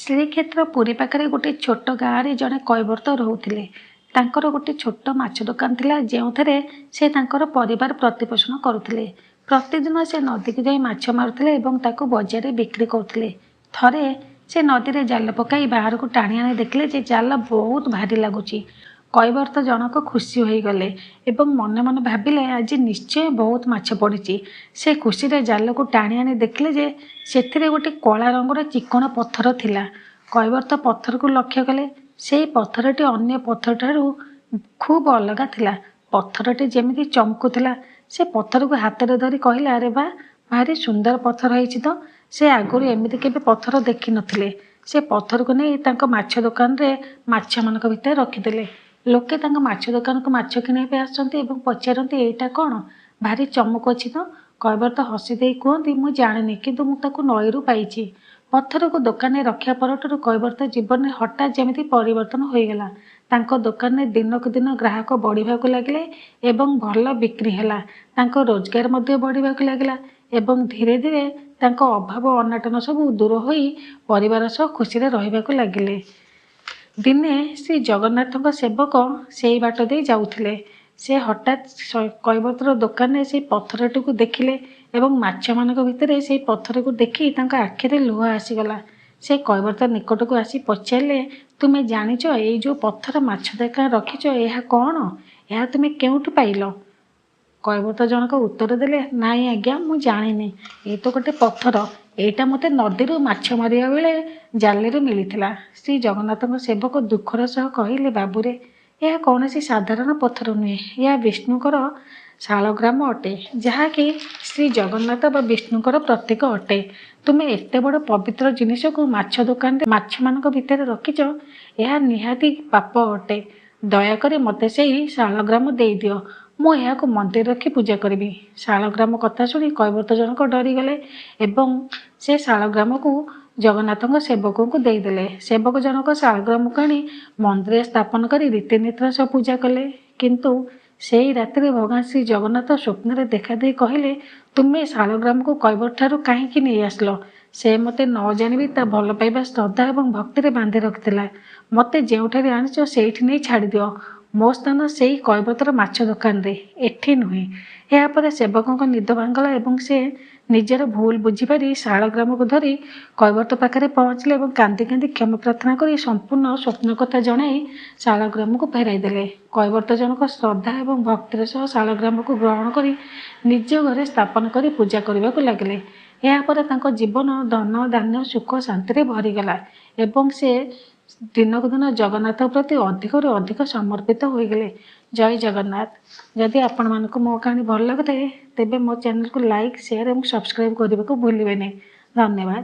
ଶ୍ରୀକ୍ଷେତ୍ର ପୁରୀ ପାଖରେ ଗୋଟେ ଛୋଟ ଗାଁରେ ଜଣେ କୈବର୍ତ୍ତ ରହୁଥିଲେ। ତାଙ୍କର ଗୋଟେ ଛୋଟ ମାଛ ଦୋକାନ ଥିଲା, ଯେଉଁଥିରେ ସେ ତାଙ୍କର ପରିବାର ପ୍ରତିପୋଷଣ କରୁଥିଲେ। ପ୍ରତିଦିନ ସେ ନଦୀକୁ ଯାଇ ମାଛ ମାରୁଥିଲେ ଏବଂ ତାକୁ ବଜାରରେ ବିକ୍ରି କରୁଥିଲେ। ଥରେ ସେ ନଦୀରେ ଜାଲ ପକାଇ ବାହାରକୁ ଟାଣି ଆଣି ଦେଖିଲେ ଯେ ଜାଲ ବହୁତ ଭାରି ଲାଗୁଛି। କୈବର୍ତ୍ତ ଜଣକ ଖୁସି ହୋଇଗଲେ ଏବଂ ମନେ ମନେ ଭାବିଲେ, ଆଜି ନିଶ୍ଚୟ ବହୁତ ମାଛ ପଡ଼ିଛି। ସେ ଖୁସିରେ ଜାଲକୁ ଟାଣି ଆଣି ଦେଖିଲେ ଯେ ସେଥିରେ ଗୋଟେ କଳା ରଙ୍ଗର ଚିକ୍କଣ ପଥର ଥିଲା। କୈବର୍ତ୍ତ ପଥରକୁ ଲକ୍ଷ୍ୟ କଲେ। ସେଇ ପଥରଟି ଅନ୍ୟ ପଥରଠାରୁ ଖୁବ୍ ଅଲଗା ଥିଲା। ପଥରଟି ଯେମିତି ଚମକୁଥିଲା। ସେ ପଥରକୁ ହାତରେ ଧରି କହିଲେ, ଆରେ ବାଃ, ଭାରି ସୁନ୍ଦର ପଥର ହେଇଛି ତ! ସେ ଆଗରୁ ଏମିତି କେବେ ପଥର ଦେଖିନଥିଲେ। ସେ ପଥରକୁ ନେଇ ତାଙ୍କ ମାଛ ଦୋକାନରେ ମାଛମାନଙ୍କ ଭିତରେ ରଖିଦେଲେ। ଲୋକେ ତାଙ୍କ ମାଛ ଦୋକାନକୁ ମାଛ କିଣିବା ପାଇଁ ଆସନ୍ତି ଏବଂ ପଚାରନ୍ତି, ଏଇଟା କ'ଣ? ଭାରି ଚମକୁଛି ତ! କୈବର୍ତ୍ତ ହସି ଦେଇ କୁହନ୍ତି, ମୁଁ ଜାଣିନି, କିନ୍ତୁ ମୁଁ ତାକୁ ନଈରୁ ପାଇଛି। ପଥରକୁ ଦୋକାନରେ ରଖିବା ପରଠାରୁ କୈବର୍ତ୍ତ ଜୀବନରେ ହଠାତ୍ ଯେମିତି ପରିବର୍ତ୍ତନ ହୋଇଗଲା। ତାଙ୍କ ଦୋକାନରେ ଦିନକୁ ଦିନ ଗ୍ରାହକ ବଢ଼ିବାକୁ ଲାଗିଲେ ଏବଂ ଭଲ ବିକ୍ରି ହେଲା। ତାଙ୍କ ରୋଜଗାର ମଧ୍ୟ ବଢ଼ିବାକୁ ଲାଗିଲା ଏବଂ ଧୀରେ ଧୀରେ ତାଙ୍କ ଅଭାବ ଅନାଟନ ସବୁ ଦୂର ହୋଇ ପରିବାର ସହ ଖୁସିରେ ରହିବାକୁ ଲାଗିଲେ। ଦିନେ ଶ୍ରୀ ଜଗନ୍ନାଥଙ୍କ ସେବକ ସେଇ ବାଟ ଦେଇ ଯାଉଥିଲେ। ସେ ହଠାତ୍ କୈବର୍ତ୍ତର ଦୋକାନରେ ସେଇ ପଥରଟିକୁ ଦେଖିଲେ ଏବଂ ମାଛମାନଙ୍କ ଭିତରେ ସେଇ ପଥରକୁ ଦେଖି ତାଙ୍କ ଆଖିରେ ଲୁହ ଆସିଗଲା। ସେ କୈବର୍ତ୍ତ ନିକଟକୁ ଆସି ପଚାରିଲେ, ତୁମେ ଜାଣିଛ, ଏଇ ଯେଉଁ ପଥର ମାଛ ଦୋକାନରେ ରଖିଛ, ଏହା କ'ଣ? ଏହା ତୁମେ କେଉଁଠୁ ପାଇଲ? କୈବର୍ତ୍ତ ଜଣକ ଉତ୍ତର ଦେଲେ, ନାଇଁ ଆଜ୍ଞା, ମୁଁ ଜାଣିନି। ଏ ତ ଗୋଟେ ପଥର। ଏଇଟା ମୋତେ ନଦୀରୁ ମାଛ ମାରିବା ବେଳେ ଜାଲରୁ ମିଳିଥିଲା। ଶ୍ରୀ ଜଗନ୍ନାଥଙ୍କ ସେବକ ଦୁଃଖର ସହ କହିଲେ, ବାବୁରେ, ଏହା କୌଣସି ସାଧାରଣ ପଥର ନୁହେଁ। ଏହା ବିଷ୍ଣୁଙ୍କର ଶାଳଗ୍ରାମ ଅଟେ, ଯାହାକି ଶ୍ରୀ ଜଗନ୍ନାଥ ବା ବିଷ୍ଣୁଙ୍କର ପ୍ରତୀକ ଅଟେ। ତୁମେ ଏତେ ବଡ଼ ପବିତ୍ର ଜିନିଷକୁ ମାଛ ଦୋକାନରେ ମାଛମାନଙ୍କ ଭିତରେ ରଖିଛ, ଏହା ନିହାତି ପାପ ଅଟେ। ଦୟାକରି ମୋତେ ସେଇ ଶାଳଗ୍ରାମ ଦେଇଦିଅ। ମୁଁ ଏହାକୁ ମନ୍ଦିରରେ ରଖି ପୂଜା କରିବି। ଶାଳଗ୍ରାମ କଥା ଶୁଣି କୈବର୍ତ୍ତ ଜଣକ ଡରିଗଲେ ଏବଂ ସେ ଶାଳଗ୍ରାମକୁ ଜଗନ୍ନାଥଙ୍କ ସେବକଙ୍କୁ ଦେଇଦେଲେ। ସେବକ ଜଣକ ଶାଳଗ୍ରାମକୁ ଆଣି ମନ୍ଦିରରେ ସ୍ଥାପନ କରି ରୀତିନୀତିର ସହ ପୂଜା କଲେ। କିନ୍ତୁ ସେଇ ରାତିରେ ଭଗବାନ ଶ୍ରୀ ଜଗନ୍ନାଥ ସ୍ୱପ୍ନରେ ଦେଖାଦେଇ କହିଲେ, ତୁମେ ଶାଳଗ୍ରାମକୁ କୈବର୍ତ୍ତ ଠାରୁ କାହିଁକି ନେଇ ଆସିଲ? ସେ ମୋତେ ନ ଜାଣି ବି ତା ଭଲ ପାଇବା, ଶ୍ରଦ୍ଧା ଏବଂ ଭକ୍ତିରେ ବାନ୍ଧି ରଖିଥିଲା। ମୋତେ ଯେଉଁଠାରେ ଆଣିଛ, ସେଇଠି ନେଇ ଛାଡ଼ିଦିଅ। ମୋ ସ୍ଥାନ ସେଇ କୈବର୍ତ୍ତର ମାଛ ଦୋକାନରେ, ଏଠି ନୁହେଁ। ଏହାପରେ ସେବକଙ୍କ ନିଦ ଭାଙ୍ଗିଲା ଏବଂ ସେ ନିଜର ଭୁଲ ବୁଝିପାରି ଶାଳଗ୍ରାମକୁ ଧରି କୈବର୍ତ୍ତ ପାଖରେ ପହଞ୍ଚିଲେ ଏବଂ କାନ୍ଦି କାନ୍ଦି କ୍ଷମା ପ୍ରାର୍ଥନା କରି ସମ୍ପୂର୍ଣ୍ଣ ସ୍ୱପ୍ନ କଥା ଜଣାଇ ଶାଳଗ୍ରାମକୁ ଫେରାଇ ଦେଲେ। କୈବର୍ତ୍ତ ଜଣକ ଶ୍ରଦ୍ଧା ଏବଂ ଭକ୍ତିର ସହ ଶାଳଗ୍ରାମକୁ ଗ୍ରହଣ କରି ନିଜ ଘରେ ସ୍ଥାପନ କରି ପୂଜା କରିବାକୁ ଲାଗିଲେ। ଏହାପରେ ତାଙ୍କ ଜୀବନ ଧନ ଧାନ୍ୟ ସୁଖ ଶାନ୍ତିରେ ଭରିଗଲା ଏବଂ ସେ ଦିନକୁ ଦିନ ଜଗନ୍ନାଥଙ୍କ ପ୍ରତି ଅଧିକରୁ ଅଧିକ ସମର୍ପିତ ହୋଇଗଲେ। ଜୟ ଜଗନ୍ନାଥ। ଯଦି ଆପଣମାନଙ୍କୁ ମୋ କାହାଣୀ ଭଲ ଲାଗୁଥାଏ, ତେବେ ମୋ ଚ୍ୟାନେଲକୁ ଲାଇକ୍, ସେୟାର ଏବଂ ସବସ୍କ୍ରାଇବ୍ କରିବାକୁ ଭୁଲିବେନି। ଧନ୍ୟବାଦ।